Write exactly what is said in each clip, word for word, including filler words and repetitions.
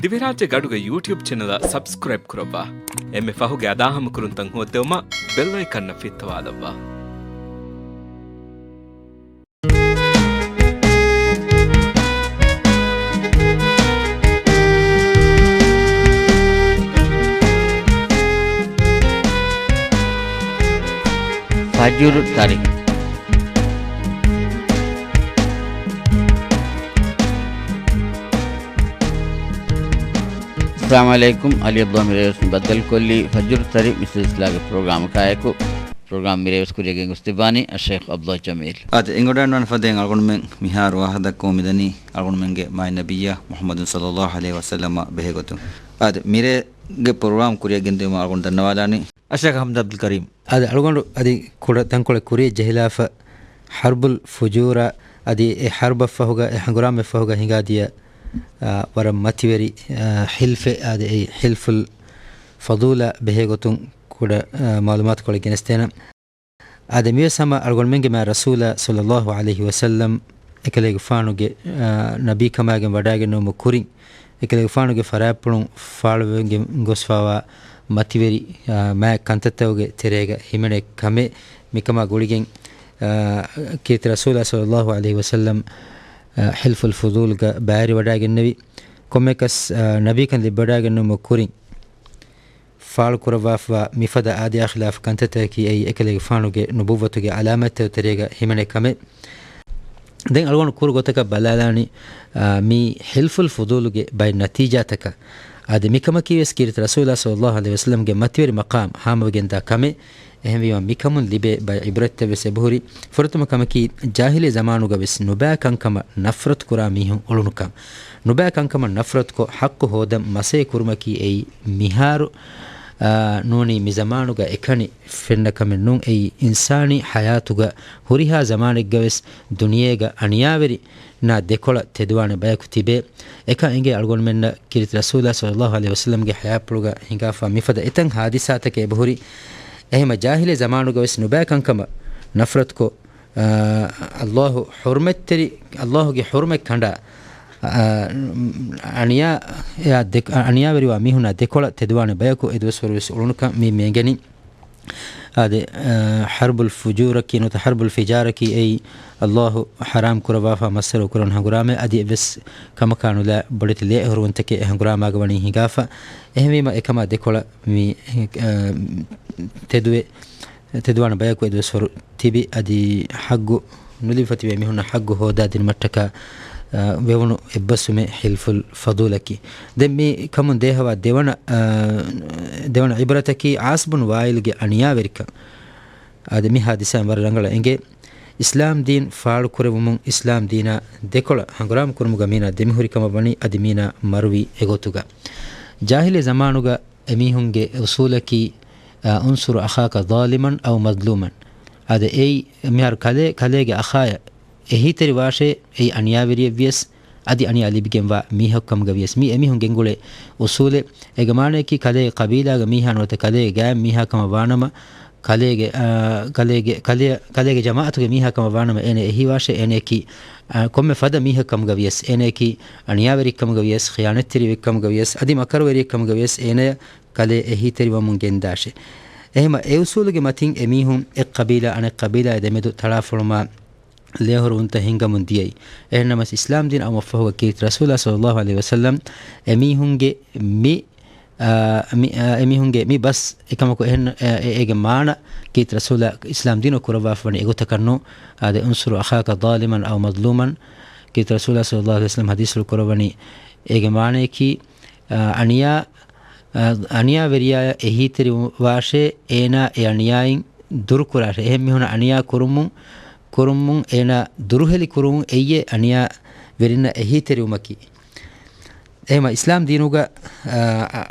ދިވެހިރާއްޖޭގެ އަޑުގެ ޔޫޓިއުބް ޗެނަލަށް ސަބްސްކްރައިބް ކުރައްވާ. އެންމެ ފަހުގެ އަދާހަމަކުރުންތައް ހޯއްދެވުމަށް ބެލް އައިކަންއަށް ފިއްތަވާލައްވާ. ފަޖުރު ތަރި. އައްސަލާމު ޢަލައިކުމް. ޢަލީ ޢަބްދުﷲ މިރޭވެސް ބައްދަލުކޮށްލީ ފަޖުރު ތަރި މިސް ސިލްސިލާގެ ޕްރޮގްރާމަކާއެކު. ޕްރޮގްރާމް މިރޭވެސް ކުރިޔަށް ގެންގޮސްދެއްވާނީ އައްޝައިޚް ޢަބްދުﷲ ޖަމީލް. އާދެ، އެނގިވަޑައިގަންނަވާނެ ފަދައިން އަޅުގަނޑުމެން މިހާރު ވާހަކަދައްކަމުން މިދަނީ އަޅުގަނޑުމެންގެ މާތް ނަބިއްޔާ މުޙައްމަދު ޞައްލައްލާހު ޢަލައިހި ވަސައްލަމާ ބެހޭގޮތުން. އާދެ، މިރޭގެ ޕްރޮގްރާމް ކުރިޔަށް ގެންދިއުމަށް އަޅުގަނޑު ދަންނަވާލާނީ އައްޝައިޚް އަޙްމަދު ޢަބްދުލް ކަރީމް. އާދެ، އަޅުގަނޑު އަދި ކުޑަ ތަންކޮޅެއް ކުރިޔަށް ޖެހިލާފަ، ޙަރްބުލް ފުޖޫރާ އަދި އެ ޙަރްބަށްފަހުގަ، އެ ހަނގުރާމައަށްފަހުގަ ހިނގާދިޔަ، އާ، ވަރަށް މަތިވެރި، އާ، ޙިލްފެއް، އާދެ، އެ ޙިލްފުލް ފަޟޫލާ ބެހޭގޮތުން ކުޑަ، އާ، މަޢުލޫމާތުކޮޅެއް ގެނެސްދޭނަން. އާދެ، މިވެސް ހަމަ އަޅުގަނޑުމެންގެ މާތް ރަސޫލާ ޞައްލައްލާހު ޢަލައިހި ވަސައްލަމް އެކަލޭގެފާނުގެ، އާ، ނަބީކަމާގެން ވަޑައިގެންނެވުމުގެ ކުރިން، އެކަލޭގެފާނުގެ ފަރާތްޕުޅުން ފާޅުވެގެން ގޮސްފައިވާ މަތިވެރި، އާ، މާތް ކަންތައްތަކުގެ ތެރޭގަ ހިމެނޭ ކަމެއް. މިކަމާ ގުޅިގެން، އާ، ކީރިތި ރަސޫލާ ޞައްލައްލާހު ޢަލައިހި ވަސައްލަމް، އާ، ޙިލްފުލް ފުޟޫލްގަ ބައިވެރިވަޑައިގެންނެވި. ކޮންމެއަކަސް، އާ، ނަބީކަން ލިބިވަޑައިގެންނެވުމުގެ ކުރިން، ފާޅުކުރައްވާފައިވާ މިފަދަ އާދަޔާ ޚިލާފު ކަންތައްތަކަކީ އެއީ އެކަލޭގެފާނުގެ ނުބުއްވަތުގެ ޢަލާމާތްތައް ތެރޭގަ ހިމެނޭ ކަމެއް. ދެން އަޅުގަނޑު ކުރު ގޮތަކަށް ބަލާލާނީ، އާ، މި ޙިލްފުލް ފުޟޫލުގެ ބައެއް ނަތީޖާތަކަށް. އާދެ، މިކަމަކީ ވެސް ކީރިތި ރަސޫލާ ޞައްލައްލާހު ޢަލައިހި ވަސައްލަމްގެ މަތިވެރި މަޤާމް ހާމަވެގެންދާ ކަމެއް. އެހެންވީމަ، މިކަމުން ލިބޭ ބައެއް ޢިބްރަތްތައް ވެސް އެބަހުރި. ފުރަތަމަ ކަމަކީ، ޖާހިލީ ޒަމާނުގަ ވެސް ނުބައި ކަންކަމަށް ނަފްރަތު ކުރާ މީހުން އުޅުނުކަން. ނުބައި ކަންކަމަށް ނަފްރަތުކޮށް، ޙައްޤު ހޯދަން މަސައްކަތް ކުރުމަކީ އެއީ މިހާރު، އާ، ނޫނީ މި ޒަމާނުގަ އެކަނި ފެންނަ ކަމެއް ނޫން. އެއީ އިންސާނީ ޙަޔާތުގަ ހުރިހާ ޒަމާނެއްގަ ވެސް ދުނިޔޭގަ އަނިޔާވެރިންނާ ދެކޮޅަށް ތެދުވާނެ ބަޔަކު ތިބޭ. އެކަން އެނގޭ އަޅުގަނޑުމެންނަށް ކީރިތި ރަސޫލާ ޞައްލައްލާހު ޢަލައިހި ވަސައްލަމްގެ ޙަޔާތްޕުޅުގަ ހިނގާފަ މިފަދަ އެތައް ޙާދިސާތަކެއް އެބަހުރި. އެހެންމަ ޖާހިލީ ޒަމާނުގަ ވެސް ނުބައި ކަންކަމަށް ނަފްރަތުކޮށް، އާ، އައްލާހު ޙުރުމަތްތެރި، އައްލާހުގެ ޙުރުމަތް ކަނޑާ، އާ، އަނިޔާ، އެއާ ދެ-، އަނިޔާވެރިވާ މީހުންނާ ދެކޮޅަށް ތެދުވާނެ ބަޔަކު އެދުވަސްވަރު ވެސް އުޅުނުކަން މި މޭނގެނީ. އާދެ، އާ، ޙަރްބުލް ފުޖޫރަކީ ނުވަތަ ޙަރްބުލް ފިޖާރަކީ އެއީ އައްލާހު ޙަރާމް ކުރައްވާފަ މައްސަރު ކުރަން ހަނގުރާމަ އަދި އެއްވެސް ކަމަކާ ނުލާ ބޮޑެތި ލޭ އޮހޮރުވުންތަކެއް އެ ހަނގުރާމާގަ ވަނީ ހިނގާފަ. އެހެންވީމަ އެކަމާ ދެކޮޅަށް މި، އާ، ތެދުވެ ތެދުވާނެ ބަޔަކު އެދުވަސްވަރު ތިބި އަދި ޙައްޤު ނުލިބިފަ ތިބޭ މީހުންނަށް ޙައްޤު ހޯދާ ދިނުމަށްޓަކާ، އާ، ވެވުނު އެއްބަސްވުމެއް ޙިލްފުލް ފަޟޫލަކީ. ދެން މި ކަމުން ދޭހަވާ ދެވަނަ، އާ، ދެވަނަ ޢިބްރަތަކީ ޢާޞި ބުން ވާއިލްގެ އަނިޔާވެރިކަން. އާދެ، މި ޙާދިސާއިން ވަރަށް ރަނގަޅަށް އެނގޭ. އިސްލާމް ދީން ފާޅުކުރެވުމުން އިސްލާމް ދީނާ ދެކޮޅަށް ހަނގުރާމަ ކުރުމުގަ މީނާ ދެމިހުރި ކަމަށް ވަނީ އަދި މީނާ މަރުވީ އެގޮތުގަ. ޖާހިލީ ޒަމާނުގަ އެމީހުންގެ އުޞޫލަކީ، އާ، انصر أخاك ظالما أو مظلوما. އާދެ، އެއީ މިހާރު ކަލޭ، ކަލޭގެ އަޚާޔަށް އެހީތެރިވާށޭ، އެއީ އަނިޔާވެރިއެއްވިޔަސް، އަދި އަނިޔާ ލިބިގެންވާ މީހަކު ކަމުގަ ވިޔަސް. މީ އެމީހުން ގެންގުޅޭ އުޞޫލެއް. އޭގެ މާނަޔަކީ، ކަލޭގެ ޤަބީލާގެ މީހާ ނުވަތަ ކަލޭގެ ގާތް މީހާ ކަމަށް ވާނަމަ، ކަލޭގެ، އާ، ކަލޭގެ، ކަލޭ، ކަލޭގެ ޖަމާޢަތުގެ މީހާ ކަމަށް ވާނަމަ، އޭނަ އެހީވާށޭ، އޭނަޔަކީ، އާ، ކޮންމެ ފަދަ މީހަކު ކަމުގަ ވިޔަސް، އޭނަޔަކީ އަނިޔާވެރި ކަމުގަ ވިޔަސް، ޚިޔާނަތްތެރި ކަމުގަ ވިޔަސް، އަދި މަކަރުވެރި ކަމުގަ ވިޔަސް، އޭނަޔަށް ކަލޭ އެހީތެރިވަމުން ގެންދާށޭ. އެހެމަ އެ އުޞޫލުގެ މަތިން އެމީހުން އެއް ޤަބީލާ އަނެއް ޤަބީލާއާ ދެމެދު ތަޅާފޮޅުމާ ލޭހޮރުވުންތައް ހިންގަމުން ދިޔައީ. އެހެންނަމަސް، އިސްލާމް ދީން އައުމަށްފަހުގަ ކީރިތި ރަސޫލާ ޞައްލައްލާހު ޢަލައިހި ވަސައްލަމް އެމީހުންގެ މި، އާ، މި، އާ، އެމީހުންގެ މި ބަސް އެކަމަކު އެހެން، އާ، އެ، އޭގެ މާނަ ކީރިތި ރަސޫލާ އިސްލާމް ދީނު ކުރައްވާފަ ވަނީ އެގޮތަކަށް ނޫން. އާދެ، انصر أخاك ظالما أو مظلوما. ކީރިތި ރަސޫލާ ޞައްލައްލާހު ޢަލައިހި ވަސައްލަމް ޙަދީޘްފުޅު ކުރައްވަނީ އޭގެ މާނަޔަކީ، އާ، އަނިޔާ، އާ، އަނިޔާވެރިޔާޔަށް އެހީތެރިވާށޭ، އޭނާ އެ އަނިޔާއިން ދުރުކުރާށޭ. އެހެން މީހުންނަށް އަނިޔާ ކުރުމުން، ކުރުމުން އޭނާ ދުރުހެލި ކުރުވުން އެއްޔެ އަނިޔާވެރިންނަށް އެހީތެރިވުމަކީ. އެހެމަ އިސްލާމް ދީނުގަ، އާ،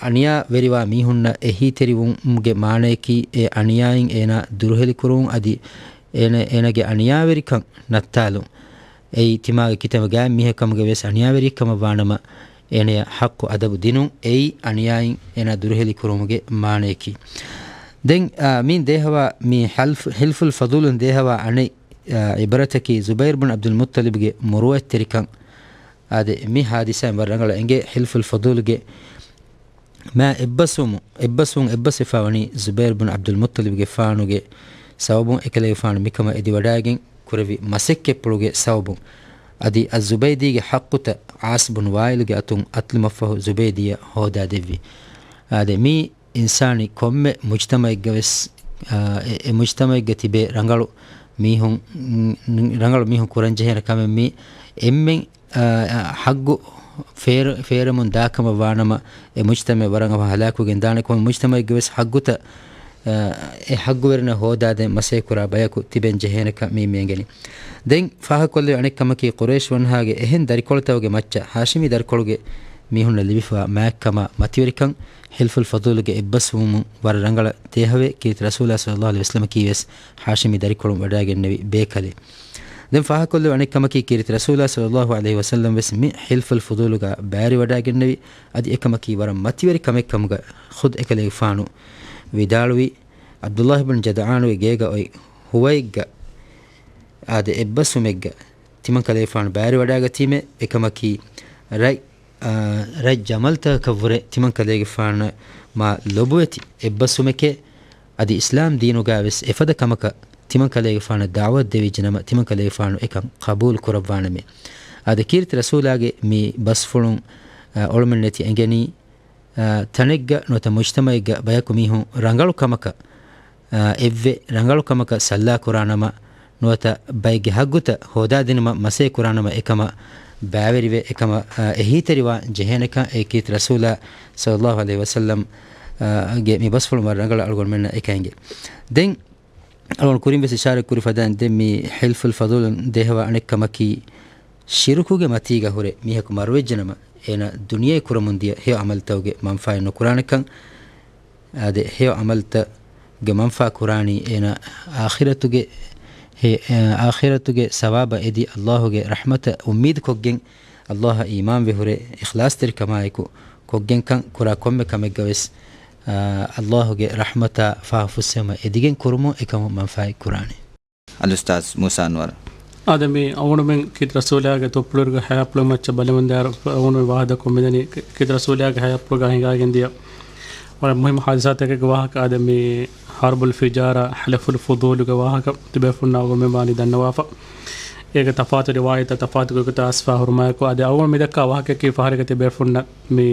އަނިޔާވެރިވާ މީހުންނަށް އެހީތެރިވުމުގެ މާނަޔަކީ އެ އަނިޔާއިން އޭނާ ދުރުހެލި ކުރުވުން އަދި އޭނަ، އޭނަގެ އަނިޔާވެރިކަން ނައްތާލުން. އެއީ ތިމާގެ ކިތަންމެ ގާތް މީހެއް ކަމުގަ ވިޔަސް އަނިޔާވެރިއެއް ކަމަށް ވާނަމަ، އޭނަޔަށް ޙައްޤު އަދަބު ދިނުން. އެއީ އަނިޔާއިން އޭނާ ދުރުހެލި ކުރުވުމުގެ މާނަޔަކީ. ދެން، އާ، މިން ދޭހަވާ މި ޙަލްފު-، ޙިލްފުލް ފަޟޫލުން ދޭހަވާ އަނެއް، އާ، ޢިބްރަތަކީ ޒުބައިރު ބުން ޢަބްދުލް މުއްޠަލިބްގެ މުރުވަތްތެރިކަން. އާދެ، މި ހާދިސާއިން ވަރަށް ރަނގަޅަށް އެނގޭ ހިލްފުލް ފުޟޫލުގެ މާ އެއްބަސްވުމު، އެއްބަސްވުން އެއްބަސްވެފާވަނީ ޒުބައިރު ބުން ޢަބްދުލް މުއްޠަލިބްގެފާނުގެ ސަބަބުން، އެކަލޭގެފާނު މިކަމަށް އެދިވަޑައިގެން ކުރެއްވި މަސައްކަތްޕުޅުގެ ސަބަބުން. އަދި އައްޒުބައިދީގެ ޙައްޤުތައް ޢާޞި ބުން ވާއިލުގެ އަތުން އަތުލުމަށްފަހު ޒުބައިދީއަށް ހޯދާދެއްވި. އާދެ، މީ އިންސާނީ ކޮންމެ މުޖްތަމައެއްގަ ވެސް، އާ، އެ، އެ މުޖްތަމައެއްގަ ތިބޭ ރަނގަޅު މީހުން، ރަނގަޅު މީހުން ކުރަންޖެހޭނެ ކަމެއް މީ. އެންމެން، އާ، އާ، ޙައްޤު ފޭރ-، ފޭރެމުން ދާކަމަށް ވާނަމަ، އެ މުޖްތަމައެއް ވަރަށް އަވަހަށް ހަލާކުވެގެން ދާނެ. ކޮންމެ މުޖްތަމައެއްގެ ވެސް ޙައްޤުތައް، އާ، އެ ޙައްޤުވެރިންނަށް ހޯދާދޭން މަސައްކަތް ކުރާ ބަޔަކު ތިބެން ޖެހޭނެކަން މީ މި އެނގެނީ. ދެން ފާހަގަކޮށްލެވޭ އަނެއް ކަމަކީ، ޤުރައިޝް ވަންހާގެ އެހެން ދަރިކޮޅުތަކުގެ މައްޗަށް ހާޝިމީ ދަރިކޮޅުގެ މީހުންނަށް ލިބިފަވާ މާތްކަމާ މަތިވެރިކަން ހިލްފުލް ފުޟޫލުގެ އެއްބަސްވުމުން ވަރަށް ރަނގަޅަށް ދޭހަވޭ. ކީރިތި ރަސޫލާ ޞައްލައްލާހު ޢަލައިހި ވަސައްލަމަކީ ވެސް ހާޝިމީ ދަރިކޮޅުން ވަޑައިގެންނެވި ބޭކަލެއް. ދެން ފާހަގަކޮށްލެވޭ އަނެއް ކަމަކީ، ކީރިތި ރަސޫލާ ޞައްލައްލާހު ޢަލައިހި ވަސައްލަމް ވެސް މި ހިލްފުލް ފުޟޫލުގަ ބައިވެރިވަޑައިގެންނެވި. އަދި އެކަމަކީ ވަރަށް މަތިވެރި ކަމެއް ކަމުގަ ޚުދް އެކަލޭގެފާނު ވިދާޅުވި. ޢަބްދުﷲ ބިން ޖަދުޢާނުގެ ގޭގަ އޮތް ހުވައެއްގަ އާދެ، އެއްބަސްވުމެއްގަ ތިމަން ކަލޭގެފާނު ބައިވެރިވަޑައިގަތީމޭ. އެކަމަކީ ރަތް، އާ، ރަތް ޖަމަލްތަކަކަށްވުރެ ތިމަން ކަލޭގެފާނަށް މާ ލޮބުވެތި އެއްބަސްވުމެކޭ. އަދި އިސްލާމް ދީނުގަ ވެސް އެފަދަ ކަމަކަށް ތިމަން ކަލޭގެފާނަށް ދަޢުވަތު ދެވިއްޖެނަމަ، ތިމަން ކަލޭގެފާނު އެކަން ޤަބޫލު ކުރައްވާނަމޭ. އާދެ، ކީރިތި ރަސޫލާގެ މި ބަސްފުޅުން، އާ، އޮޅުމެއް ނެތި އެނގެނީ، އާ، ތަނެއްގަ ނުވަތަ މުޖްތަމައެއްގަ ބަޔަކު މީހުން ރަނގަޅު ކަމަކަށް، އާ، އެއްވެ ރަނގަޅު ކަމަކަށް ސައްލާ ކުރާނަމަ، ނުވަތަ ބައެއްގެ ޙައްޤުތައް ހޯދާދިނުމަށް މަސައްކަތް ކުރާނަމަ، އެކަމަށް ބައިވެރިވެ، އެކަމަށް، އާ، އެހީތެރިވާން ޖެހޭނެކަން އެ ކީރިތި ރަސޫލާ ޞައްލައްލާހު ޢަލައިހި ވަސައްލަމް، އާ، ގެ މި ބަސްފުޅުން ވަރަށް ރަނގަޅަށް އަޅުގަނޑުމެންނަށް އެކަން އެނގޭ. ދެން އަޅުގަނޑު ކުރިން ވެސް އިޝާރަތް ކުރި ފަދައިން ދެން މި ހިލްފުލް ފުޟޫލުން ދޭހަވާ އަނެއް ކަމަކީ، ޝިރުކުގެ މަތީގަ ހުރެ މީހަކު މަރުވެއްޖެނަމަ، އޭނާ ދުނިޔެ ކުރަމުން ދިޔަ ހެޔޮ ޢަމަލުތަކުގެ މަންފާއެއް ނުކުރާނެކަން. އާދެ، ހެޔޮ ޢަމަލުތަކުގެ މަންފާ ކުރާނީ އޭނާ އާޚިރަތުގެ ހެ-، އާޚިރަތުގެ ސަވާބަށް އެދި، ﷲ ގެ ރަޙްމަތަށް އުއްމީދު ކޮށްގެން، ﷲ އަށް އީމާންވެ ހުރެ، އިޚްލާޞްތެރިކަމާއެކު ކޮށްގެންކަން ކުރާ ކޮންމެ ކަމެއްގަ ވެސް، އާ، ﷲ ގެ ރަޙްމަތާ ފާފަ ފުއްސެވުމަށް އެދިގެން ކުރުމުން އެކަމުން މަންފާއެއް ކުރާނެ. އަލްއުސްތާޛް މޫސާ އަންވަރު. އާދެ، މި އަޅުގަނޑުމެން ކީރިތި ރަސޫލާގެ ތޮއްޕުޅުވެރިގެ ހަޔާތްޕުޅު މައްޗަށް ބަލަމުންދާއިރު އަޅުގަނޑުމެން ވާހަކަ ދައްކަމުން މިދަނީ ކީރިތި ރަސޫލާގެ ހަޔާތްޕުޅުގަ ހިނގާގެން ދިޔަ ވަރަށް މުހިއްމު ހާދިސާތަކެއްގެ ވާހަކަ. އާދެ، މި ޙަރްބުލް ފިޖާރާ، ހިލްފުލް ފުޟޫލުގެ ވާހަކަ ތިބޭފުންނަށް އަޅުގަނޑުމެން ވާނީ ދަންނަވާފަ. އޭގެ ތަފާތު ރިވާޔަތްތައް ތަފާތު ގޮތްގޮތަށް އައިސްފާ ހުރުމާއެކު، އާދެ، އަޅުގަނޑު މި ދައްކާ ވާހަކައަކީ ފަހަރެއްގަ ތިބޭފުންނަށް މި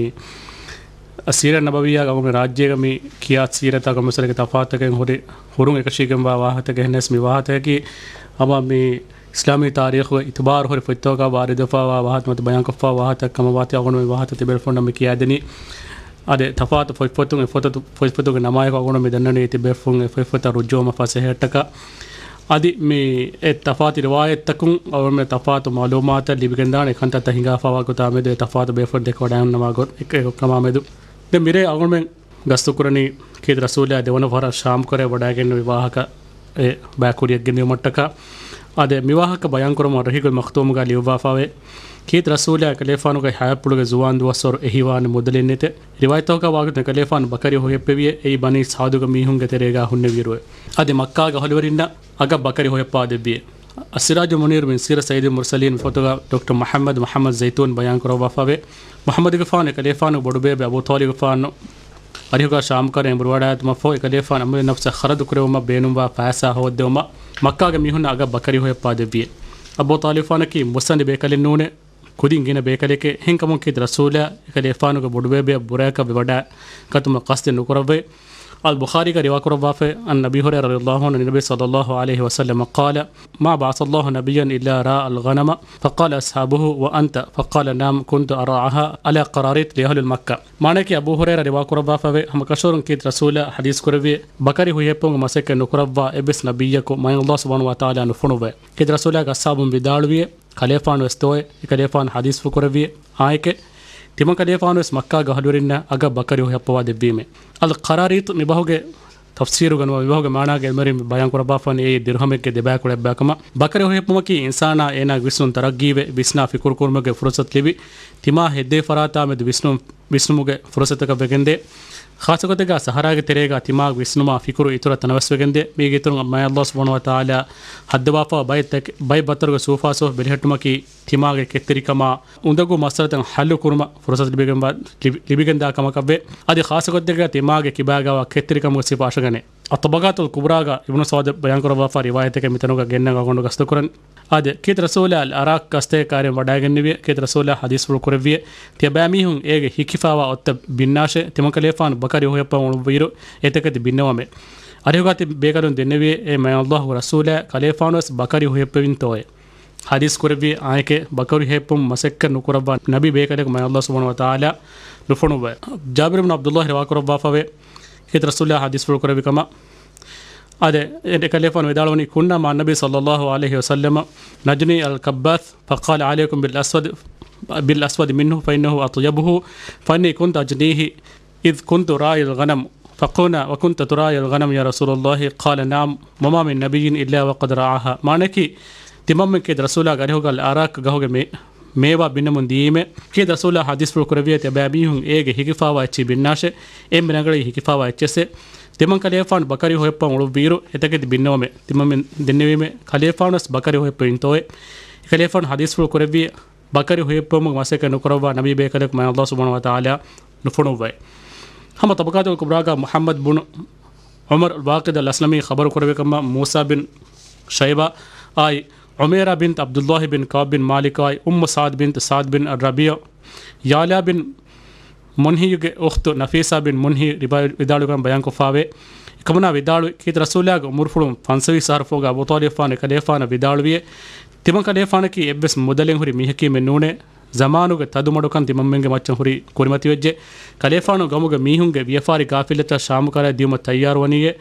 ސީރަ ނަބަވިއްޔާގެ އަޅުގަނޑު ރާއްޖޭގަ މި ކިޔާ ސީރަތާ ކޮންމެސް ވަރެއްގެ ތަފާތުތަކެއް ހުރި ހުރުން އެކަށީގެންވާ ވާހަކަތަކެއް. އެހެނަސް މި ވާހަކަތަކަކީ ހަމަ މި އިސްލާމީ ތާރީޚުގެ އިތުބާރު ހުރި ފޮތްތަކުގަ ވާރިދުވެފަވާ ވާހަކަތައް ނުވަތަ ބަޔާންކޮށްފަވާ ވާހަކަތައް ކަމަށް ވާތީ އަޅުގަނޑު މި ވާހަކަތައް ތިބޭފުންނަށް މި ކިޔާދިނީ. އާދެ، ތަފާތު ފޮތްފޮތުން އެ ފޮތު-، ފޮތްފޮތުގެ ނަމާއެކު އަޅުގަނޑު މި ދަންނަނީ ތިބޭފުން އެ ފޮތްފޮތަށް ރުޖޫޢަވުމަށް ފަސޭހައަށްޓަކާ. އަދި މި އެ ތަފާތު ރިވާޔަތްތަކުން އަޅުގަނޑުމެން ތަފާތު މަޢުލޫމާތަށް ލިބިގެންދާނެ ކަންތައްތައް ހިނގާފަވާ ގޮތާ މެދު އެ ތަފާތު ބޭފުޅުން ދެކެވަޑައިންނަވާ ގޮތް އެކަމާ މެދު. ދެން މިރޭ އަޅުގަނޑުމެން ގަސްތުކުރަނީ ކީރިތި ރަސޫލާ ދެވަނަ ފަހަރަށް ޝާމް ކުރެވި ވަޑައިގެންނެވި ވާހަކަ އެ ބަޔާންކުރިޔަށް ގެންދިއުމަށްޓަކާ. އާދެ، މި ވާހަކަ ބަޔާންކުރަމުން ރަހީޤުލް މަޚްތޫމުގަ ލިޔުއްވާފަވޭ. ކީރިތި ރަސޫލާ އެކަލޭފާނުގެ ޙަޔާތްޕުޅުގެ ޒުވާން ދުވަސްވަރު އެހީވާނެ މުދަލެއް ނެތޭ. ރިވާޔަތްތަކަކާ ވާގޮތުން އެކަލޭފާނު ބަކަރި ހުއިހެއްޕެވިއޭ، އެއީ ބަނީ ސަޢުދުގެ މީހުންގެ ތެރޭގަ ހުންނެވިއިރުއޭ. އަދި މައްކާގަ އަހުލުވެރިންނަށް އަގަށް ބަކަރި ހުއިހައްޕަވާ ދެއްވިއޭ. އައްސިރާޖު މުނީރު މިން ސީރަ ސައްޔިދުލް މުރްސަލީން ފޮތުގަ ޑޮކްޓަރ މުޙައްމަދު މުޙައްމަދު ޒައިތޫން ބަޔާން ކުރައްވާފަވޭ. މުޙައްމަދުގެފާނު އެކަލޭފާނުގެ ބޮޑުބޭބެ އަބޫ ޠާލިބުގެފާނު އަރިހުގަ ޝާމްކަރަން އެނބުރިވަޑައިގަތުމަށްފަހު، އެކަލޭފާނު އަމިއްލަ ނަފްސަށް ޚަރަދު ކުރެވުމަށް ބޭނުންވާ ފައިސާ ހޯއްދެވުމަށް މައްކާގެ މީހުންނަށް އަގަށް ބަކަރި ހުއިހައްޕަވާ ދެއްވިއޭ. އަބޫ ޠާލިބުގެފާނަކީ މުއްސަނދި ބޭކަލެއް ނޫނޭ، ކުދިން ގިނަ ބޭކަލެކޭ. އެހެންކަމުން ކީރިތި ރަސޫލާ އެކަލޭފާނުގެ ބޮޑުބޭބެއަށް ބުރައަކަށް ވެވަޑައިގަތުމަށް ޤަޞްދެއް ނުކުރައްވައޭ. އަލް ބުޚާރީގަ ރިވާކުރައްވާފައި، އަން އަބީ ހުރައިރާ ރަޟިޔަﷲ ޢަންހު އަން ނަބީ ޞައްލަﷲ ޢަލައިހި ވަސައްލަމަ ޤާލަ، މާ ބަޢަޘަﷲ ނަބިއްޔަން އިއްލާ ރަޢާ އަލްޣަނަމަ، ފަޤާލަ އަޞްޙާބުހު، ވައަންތަ؟ ފަޤާލަ، ނަޢަމް، ކުންތު އަރްޢާހާ ޢަލާ ޤަރާރީޠް ލިއަހްލިލް މައްކަ. މާނައަކީ، އަބޫ ހުރައިރާ ރިވާކުރައްވާފައިވޭ، ހަމަކަށަވަރުން ކީރިތި ރަސޫލާ ޙަދީޘް ކުރެއްވިއޭ، ބަކަރި ހުއިހެއްޕުމުގެ މަސައްކަތް ނުކުރައްވާ އެއްވެސް ނަބިއްޔަކު މާތް ﷲ ސުބްޙާނަހޫ ވަތަޢާލާ ނުފޮނުއްވައޭ. ކީރިތި ރަސޫލާގެ އަޞްޙާބުން ވިދާޅުވިއޭ، ކަލޭފާނު ވެސް ދޯއޭ، އެކަލޭފާނު ޙަދީޘްފުޅު ކުރެއްވިއޭ، އާނއެކޭ. ތިމަން ކަލޭފާނު ވެސް މައްކާގެ އަހުލުވެރިންނަށް އަގަށް ބަކަރި ހުއިހައްޕަވާ ދެއްވީމޭ. އަލް ޤަރާރީޠު މި ބަހުގެ ތަފްސީރުގަ ނުވަ މި ބަހުގެ މާނާގެ އެޅުމުން ބަޔާން ކުރައްވާފަވަނީ އެއީ ދިރުހަމެއްގެ ދެބައިކުޅަ އެއްބަޔަކަމަށް. ބަކަރި ހުއިހައްޕުމަކީ އިންސާނާ އޭނާގެ ވިސްނުން ތަރައްގީވެ، ވިސްނާ ފިކުރު ކުރުމުގެ ފުރުޞަތު ލިބި، ތިމާ ހެއްދޭ ފަރާތާ މެދު ވިސްނުން، ވިސްނުމުގެ ފުރުޞަތަކަށް ވެގެންދޭ. ޚާއްޞަގޮތެއްގަ ސަހަރާގެ ތެރޭގަ ތިމާގެ ވިސްނުމާ ފިކުރު އިތުރަށް ތަނަވަސްވެގެންދޭ. މީގެ އިތުރުން މާތް ﷲ ސުބްޙާނަހޫ ވަތަޢާލާ ހައްދަވާފަ ބައެއް ތަކެ-، ބައެއް ބައްތަރުގެ ސޫފާސޫފް ބެލެހެއްޓުމަކީ ތިމާގެ ކެތްތެރިކަމާ އުނދަގޫ މައްސަލަތައް ޙައްލު ކުރުމަށް ފުރުޞަތު ލިބިގެންވާ-، ލިބި-، ލިބިގެންދާ ކަމަކަށްވޭ. އަދި ޚާއްޞަގޮތެއްގަ ތިމާގެ ކިބާގަވާ ކެތްތެރިކަމުގެ ސިފަ އަށަގަނޭ. އައްޠަބަޤާތުލް ކުބްރާގަ އިބްނު ސަޢަދު ބަޔާންކުރައްވާފަ ރިވާޔަތެއް މިތަނުގަ ގެންނަން އަޅުގަނޑު ގަސްތުކުރަން. އާދެ، ކީރިތި ރަސޫލާ އަލް އަރާކް ގަސްތޭ ކާރިން ވަޑައިގެންނެވި. ކީރިތި ރަސޫލާ ޙަދީޘްފުޅު ކުރެއްވި، ތިޔަބައިމީހުން އޭގެ ހިކިފާވާ އޮތްތައް ބިންނާށޭ. ތިމަންކަލޭފާނު ބަކަރި ހުހެއްޕަން އުޅުއްވިއިރު އެތަކެތި ބިންނަވަމޭ. އަރިހުގާ ތި ބޭކަލުން ދެންނެވި، އޭ މާތް ﷲ ގެ ރަސޫލާ، ކަލޭފާނުވެސް ބަކަރި ހުހެއްޕެވިންތޯއޭ؟ ޙަދީޘް ކުރެއްވި، އާނއެކޭ، ބަކަރި ހުހެއްޕުން މަސައްކަތް ނުކުރައްވާ ނަބީ ބޭކަލެއް މާތް ﷲ ސުބްޙާނަހޫ ވަތަޢާލާ ނުފޮނުއްވައޭ. ޖާބިރު ބިން ޢަބްދުﷲ ރިވާކުރައްވާފަވޭ، ކީރިތި ރަސޫލާ ޙަދީޘްފުޅު ކުރެއްވި ކަމަށް. އާދެ، އެ ކަލޭފާނު ވިދާޅުވަނީ، كنا مع النبي صلى الله عليه وسلم نجني الكباث فقال عليكم بالأسود، بالأسود منه فإنه أطيبه، فإني كنت أجنيه إذ كنت راعي الغنم، فقلنا وكنت تراعي الغنم يا رسول الله؟ قال نعم، وما من نبي إلا وقد رعاها. މާނައަކީ، ތިމަންމެން ކީރިތި ރަސޫލާގެ އަރިހުގަ އަރާކް ގަހުގެ މޭ-، މޭވާ ބިންނަމުން ދިޔައީމޭ. ކީރިތި ރަސޫލާ ޙަދީޘްފުޅު ކުރެއްވިއޭ، ތިޔަބައިމީހުން އޭގެ ހިކިފާވާ އެއްޗިހި ބިންނާށޭ. އެންމެ ރަނގަޅީ ހިކިފާވާ އެއްޗެއްސޭ. ތިމަންކަލޭފާނު ބަކަރި ހުހެއްޕަން އުޅުއްވިއިރު އެތަކެތި ބިންނަވަމޭ. ތިމަންމެން ދެންނެވީމޭ، ކަލޭފާނުވެސް ބަކަރި ހުހެއްޕެވިންތޯއޭ؟ އެކަލޭފާނު ޙަދީޘްފުޅު ކުރެއްވި، ބަކަރި ހުހެއްޕުމުގެ މަސައްކަތް ނުކުރައްވާ ނަބީ ބޭކަލެކު މާތް ﷲ ސުބްޙާނަހޫ ވަތަޢާލާ ނުފޮނުއްވައޭ. ހަމަ ޠަބަޤާތުލް ކުބްރާގަ މުޙައްމަދު ބުނު ޢުމަރު ވާޤިދު އަލްއަސްލަމީ ޚަބަރު ކުރެއްވި ކަމަށް، މޫސާ ބިން ޝައިބާ އާއި، ޢުމައިރާ ބިންތު ޢަބްދުﷲ ބިން ކަޢުބް ބިން މާލިކާއި، އުއްމު ސަޢްދު ބިންތު ސަޢްދު ބިން އައްރަބީޢު، ޔަޢުލާ ބިން މުންހިޔުގެ އުޚްތު ނަފީސާ ބިން މުންހި ރިވާ-، ވިދާޅުވި ކަމަށް ބަޔާންކޮށްފާވޭ. އެކަމަނާ ވިދާޅުވި، ކީރިތި ރަސޫލާގެ އުމުރުފުޅުން ފަންސަވީސް އަހަރު ފަހުގަ އަބޫ ޠާލިބުފާނު އެކަލޭފާނަށް ވިދާޅުވިއޭ، ތިމަން ކަލޭފާނަކީ އެއްވެސް މުދަލެއް ހުރި މީހަކީމެއް ނޫނޭ. ޒަމާނުގެ ތަދުމަޑުކަން ތިމަންމެންގެ މައްޗަށް ހުރީ ކުރިމަތިވެއްޖެ. ކަލޭފާނު ގައުމުގެ މީހުންގެ ވިޔަފާރި ގާފިލްތައް ޝާމުކަރަށް ދިޔުމަށް ތައްޔާރުވަނީއޭ.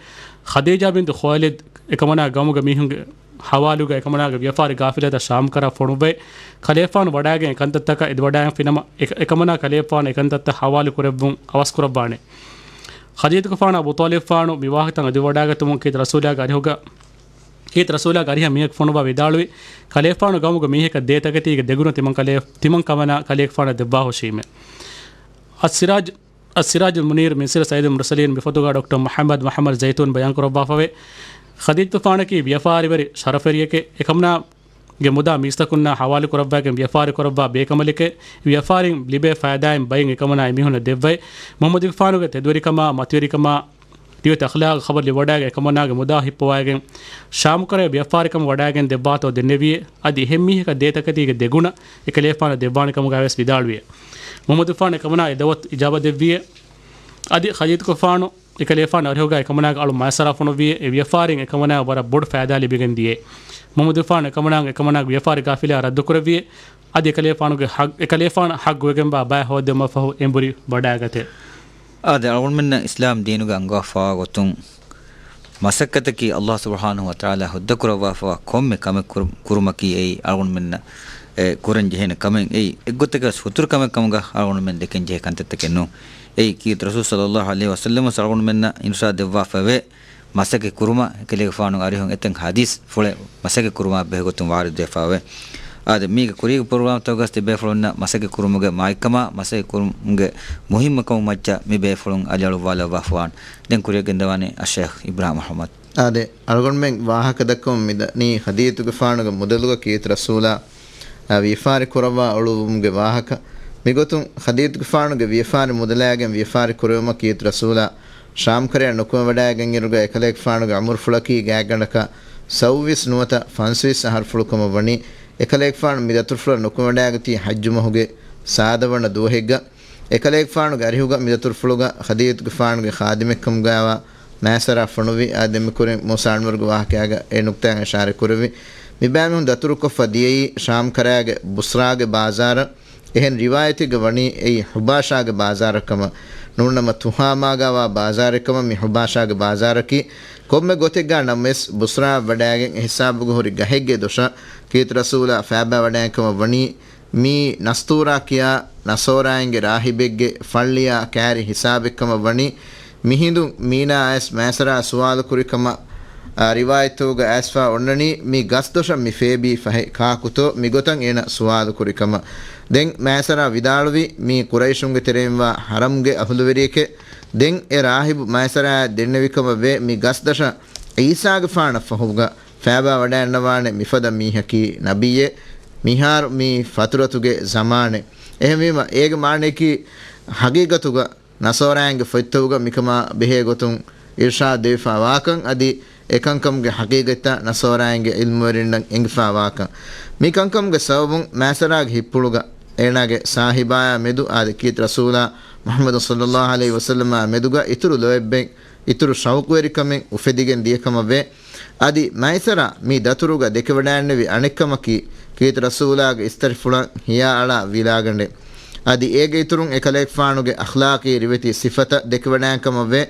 ޚަދީޖާ ބިންތު ޚުވައިލިދު އެކަމަނާ ގައުމުގެ މީހުންގެ ހަވާލުގަ އެކަމަނާގެ ވިޔަފާރި ގާފިލްތައް ޝާމުކަރަށް ފޮނުއްވައި، ކަލޭފާނު ވަޑައިގެން އެކަންތައްތަކަށް އެދިވަޑައިގެންފިނަމަ، އެ-، އެކަމަނާ ކަލޭފާނު އެކަންތައްތައް ހަވާލު ކުރެއްވުން އަވަސްކުރައްވާނެ. ޚަދީޖަތުގެފާނު އަބޫ ޠާލިބުފާނު މި ވާހަކަތައް އެދިވަޑައިގަތުމުން ކީރިތި ރަސޫލާގެ އަރިހުގަ، ކީރިތި ރަސޫލާގެ އަރިހަށް މީހަކު ފޮނުއްވާ ވިދާޅުވި، ކަލޭފާނު ގައުމުގެ މީހަކަށް ދޭ ތަކެތީގެ ދެގުނަ ތިމަން ކަލޭ-، ތިމަން ކަމަނާ ކަލޭގެފާނަށް ދެއްވާހުށީމޭ. އައްސިރާޖް، އައްސިރާޖުލް މުނީރު މިން ސިރި ސައްޔިދުލް މުރްސަލީން މި ފޮތުގަ ޑޮކްޓަރ މުޙައްމަދު މުޙައްމަދު ޒައިތޫން ބަޔާންކުރައްވާފަވޭ. ޚަދީޖަތުގެފާނަކީ ވިޔަފާރިވެރި ޝަރަފުވެރިއެކޭ. އެކަމަނާގެ މުދާ މީސްތަކުންނާ ހަވާލުކުރައްވައިގެން ވިޔަފާރި ކުރައްވާ ބޭކަނބަލެކޭ. ވިޔަފާރިން ލިބޭ ފައިދާއިން ބައިން އެކަމަނާ އެމީހުންނަށް ދެއްވައި، މުޙައްމަދުގެފާނުގެ ތެދުވެރިކަމާ، މަތިވެރިކަމާ، ރިވެތި އަޚްލާގު ޚަބަރު ލިބިވަޑައިގެން އެކަމަނާގެ މުދާ ހިއްޕަވައިގެން، ޝާމުކަރަށް ވިޔަފާރިކަމަށް ވަޑައިގެން ދެއްވާތޯ ދެންނެވިއޭ. އަދި އެހެން މީހަކަށް ދޭ ތަކެތީގެ ދެގުނަ އެކަލޭފާނަށް ދެއްވާނެ ކަމުގައިވެސް ވިދާޅުވިއޭ. މުޙައްމަދުގެފާނު އެކަމަނާ އެ ދަޢުވަތު އިޖާބަ ދެއްވިއޭ. އަދި ޚަދީޖަތުގެފާނު އެކަލޭފާނު އަރިހުގަ އެކަމަނާގެ އަޅު މައިސަރާ ފޮނުއްވިއޭ. އެ ވިޔަފާރިން އެކަމަނާ ވަރަށް ބޮޑު ފައިދާ ލިބިގެން ދިޔައޭ. މުޙައްމަދުގެފާނު އެކަމަނާ، އެކަމަނާގެ ވިޔަފާރި ގާފިލާ ރައްދުކުރެއްވިއޭ. އަދި އެކަލޭފާނުގެ ޙައް-، އެކަލޭފާނަށް ޙައްޤުވެގެންވާ ބައެއް ހޯއްދެވުމަށްފަހު އެނބުރި ވަޑައިގަތޭ. އާދެ، އަޅުގަނޑުމެންނަށް އިސްލާމް ދީނުގަ އަންގަވާފަވާ ގޮތުން، މަސައްކަތަކީ ﷲ ސުބްޙާނަހޫ ވަތަޢާލާ ހުއްދަކުރައްވާފަވާ ކޮންމެ ކަމެއް ކުރު-، ކުރުމަކީ އެއީ އަޅުގަނޑުމެންނަށް، އެ، ކުރަން ޖެހޭނެ ކަމެއް. އެއީ އެއްގޮތަކަށް ހުތުރު ކަމެއް ކަމުގަ އަޅުގަނޑުމެން ދެކެން ޖެހޭ ކަންތައްތަކެއް ނޫން. އެއީ ކީރިތި ރަސޫލު ޞައްލައްލާހު ޢަލައިހި ވަސައްލަމަ އަޅުގަނޑުމެންނަށް އިރުޝާދު ދެއްވާފައިވޭ. މަސައްކަތް ކުރުމަށް އެކަލޭގެފާނުގެ އަރިހުން އެތައް ޙަދީޘް ފުޅެއް މަސައްކަތް ކުރުމާ ބެހޭ ގޮތުން ވާރިދުވެފައިވޭ. އާދެ، މީގެ ކުރީގެ ޕްރޮގްރާމްތަކުގަސް ތިބޭފުޅުންނަށް މަސައްކަތް ކުރުމުގެ މާތްކަމާ، މަސައްކަތް ކުރުމުގެ މުހިއްމުކަމުގެ މައްޗަށް މި ބޭފުޅުން އަލިއަޅުއްވާލައްވާފަވާނެ. ދެން ކުރިއަށް ގެންދަވާނެ އައްޝައިޚް އިބްރާހިމް އަޙްމަދު. އާދެ، އަޅުގަނޑުމެން ވާހަކަ ދައްކަމުން މިދަނީ ޚަދީޖަތުގެފާނުގެ މުދަލުގަ ކީރިތި ރަސޫލާ، އާ، ވިޔަފާރި ކުރައްވާ އުޅުއްވުމުގެ ވާހަކަ. މިގޮތުން ޚަދީޖަތުގެފާނުގެ ވިޔަފާރި މުދަލާގެން ވިޔަފާރި ކުރެވުމަށް ކީރިތި ރަސޫލާ ޝާމްކަރަޔަށް ނުކުމެވަޑައިގެންއިރުގަ އެކަލޭގެފާނުގެ އުމުރުފުޅަކީ ގާތްގަނޑަކަށް ސައުވީސް ނުވަތަ ފަންސަވީސް އަހަރުފުޅު ކަމަށް ވަނީ. އެކަލޭގެފާނު މި ދަތުރުފުޅަށް ނުކުމެވަޑައިގަތީ ޙައްޖު މަހުގެ ސާދަ ވަނަ ދުވަހެއްގަ. އެކަލޭގެފާނުގެ އަރިހުގަ މި ދަތުރުފުޅުގަ ޚަދީޖަތުގެފާނުގެ ޚާދިމެއްކަމުގައިވާ މައިސަރާ ފޮނުއްވި. އާދެ، މިކުރިން މޫސާ އަންވަރުގެ ވާހަކައިގަ އެ ނުކްތާއިން އިޝާރަތް ކުރެއްވި. މިބައިމީހުން ދަތުރުކޮށްފަ ދިޔައީ ޝާމްކަރަޔާގެ ބުޞްރާގެ ބާޒާރަށް. އެހެން ރިވާޔަތެއްގަ ވަނީ އެއީ ޙުބާޝާގެ ބާޒާރަށް ކަމަށް. ނޫންނަމަ ތުހާމާގައިވާ ބާޒާރެއް ކަމަށް މި ޙުބާޝާގެ ބާޒާރަކީ. ކޮންމެ ގޮތެއްގަ ނަމަވެސް، ބުޞްރާއަށް ވަޑައިގެން އެހިސާބުގަ ހުރި ގަހެއްގެ ދޮށަށް ކީރިތި ރަސޫލާ ފައިބާވަޑައިގެން ކަމަށް ވަނީ. މީ ނަސްތޫރާ ކިޔާ ނަޞާރާއިންގެ ރާހިބެއްގެ ފައްޅިއާ ކައިރި ހިސާބެއްކަމަށް ވަނީ. މިހިނދު މީނާ އައިސް މައިސަރާ ސުވާލު ކުރި ކަމަށް އާ، ރިވާޔަތްތަކުގަ އައިސްފާ އޮންނަނީ މި ގަސްދޮށަށް މި ފޭބީ ފަހެ ކާކުތޯ މިގޮތަށް އޭނަ ސުވާލު ކުރި ކަމަށް. ދެން މައިސަރާ ވިދާޅުވީ މީ ޤުރައިޝުންގެ ތެރެއިންވާ ހަރަމްގެ އަހުލުވެރިއެކޭ. ދެން އެ ރާހިބު މައިސަރާއަށް ދެންނެވި ކަމަށް ވޭ މި ގަސްދަށަށް ޢީސާގެފާނަށް ފަހުގަ ފޭބާ ވަޑައިގަންނަވާނެ މިފަދަ މީހަކީ ނަބިއްޔެއް. މިހާރު މީ ފަތުރަތުގެ ޒަމާނެއް. އެހެންވީމަ އޭގެ މާނަޔަކީ ހަގީގަތުގަ ނަޞާރާއިންގެ ފޮތްތަކުގަ މިކަމާ ބެހޭ ގޮތުން އިރްޝާދު ދެވިފާ ވާކަން އަދި އެކަންކަމުގެ ހަގީގަތްތައް ނަޞާރާއިންގެ ޢިލްމުވެރިންނަށް އެނގިފާ ވާކަން. މި ކަންކަމުގެ ސަބަބުން މައިސަރާގެ ހިތްޕުޅުގަ އޭނާގެ ސާހިބާޔާ މެދު އާދެ ކީރިތި ރަސޫލާ މުޙައްމަދު ޞައްލައްލާހު ޢަލައިހި ވަސައްލަމާ މެދުގަ އިތުރު ލޯތްބެއް، އިތުރު ޝައުޤުވެރިކަމެއް އުފެދިގެން ދިޔަކަމަށް ވޭ. އަދި މައިސަރާ މި ދަތުރުގަ ދެކެވަޑައިގެންނެވި އަނެއްކަމަކީ، ކީރިތި ރަސޫލާގެ އިސްތަށިފުޅަށް ހިޔާ އަޅާ ވިލާގަނޑެއް. އަދި އޭގެ އިތުރުން އެކަލޭގެފާނުގެ އަޚްލާޤީ ރިވެތި ސިފަތައް ދެކެވަޑައިގެން ކަމަށް ވޭ.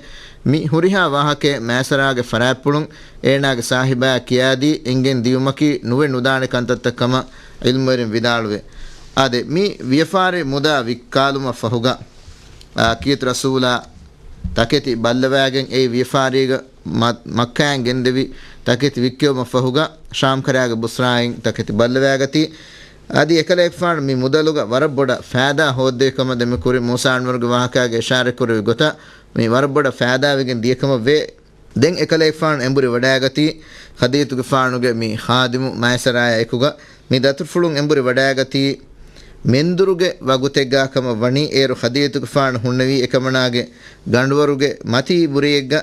މި ހުރިހާ ވާހަކައެއް މައިސަރާގެ ފަރާތްޕުޅުން އޭނާގެ ސާހިބާއަށް ކިޔާދީ އެނގެން ދިޔުމަކީ ނުވެ ނުދާނެ ކަންތައްތައް ކަމަށް ޢިލްމުވެރިން ވިދާޅުވޭ. އާދެ، މި ވިޔަފާރި މުދާ ވިއްކާލުމަށް ފަހުގަ، އާ، ކީރިތި ރަސޫލާ ތަކެތި ބައްލަވައިގެން އެއީ ވިޔަފާރީގަ މަ-، މައްކާއިން ގެންދެވި ތަކެތި ވިއްކެވުމަށް ފަހުގަ، ޝާމް ކަރާގެ ބުސްރާއިން ތަކެތި ބައްލަވައިގަތީ. އަދި އެކަލޭގެފާނު މި މުދަލުގަ ވަރަށް ބޮޑަށް ފައިދާ ހޯއްދެވި ކަމަށް ދެންމެ ކުރިން މޫސާ އަންވަރުގެ ވާހަކާގެ އިޝާރަތްކުރެއްވި ގޮތަށް މި ވަރަށް ބޮޑަށް ފައިދާވެގެން ދިޔަކަމަށް ވޭ. ދެން އެކަލޭގެފާނު އެނބުރި ވަޑައިގަތީ، ޚަދީޖަތުގެފާނުގެ މި ޚާދިމު މައިސަރާޔާ އެކުގަ މި ދަތުރުފުޅުން އެނބުރި ވަޑައިގަތީ، މެންދުރުގެ ވަގުތެއްގާ ކަމަށް ވަނީ، އޭރު ޚަދީޖަތުގެފާނު ހުންނެވީ އެކަމަނާގެ ގަނޑުވަރުގެ މަތީ ބުރިއެއްގަ،